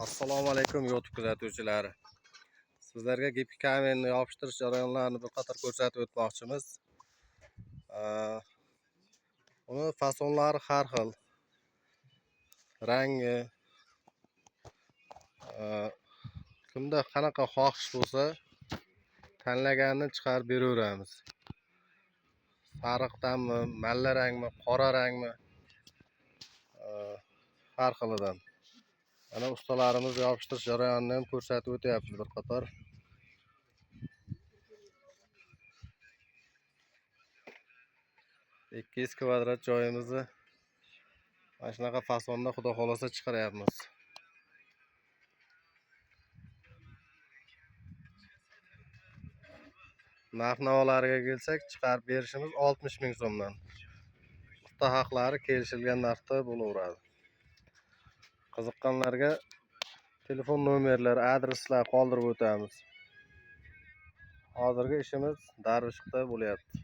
Assalomu alaykum, YouTube kuzatuvchilari. Sizlarga gipki kamenni yopishtirish jarayonlarini bir qator ko'rsatib o'tmoqchimiz. Uni fasonlari har xil. Rangi, kimda qanaqa xohish bo'lsa, tanlaganini chiqarib beraveramiz. Sariqdanmi, malla rangmi, qora rangmi, har xilidan. Mana ustalarimiz yopishtirish jarayonini ham ko'rsatib o'tyapti bir qator. 200 kvadrat joyimizni mana shunaqa fasonda xudo xolasa chiqaryapmiz. Narx-navolariga kelsak, chiqarib berishimiz 60 ming so'mdan. Usta haqlari kelishilgan narxda bo'laveradi. Qiziqqanlarga telefon nomerlari, adreslar qoldirib o'tamiz. Hozirgi ishimiz Darvishda bo'lyapti.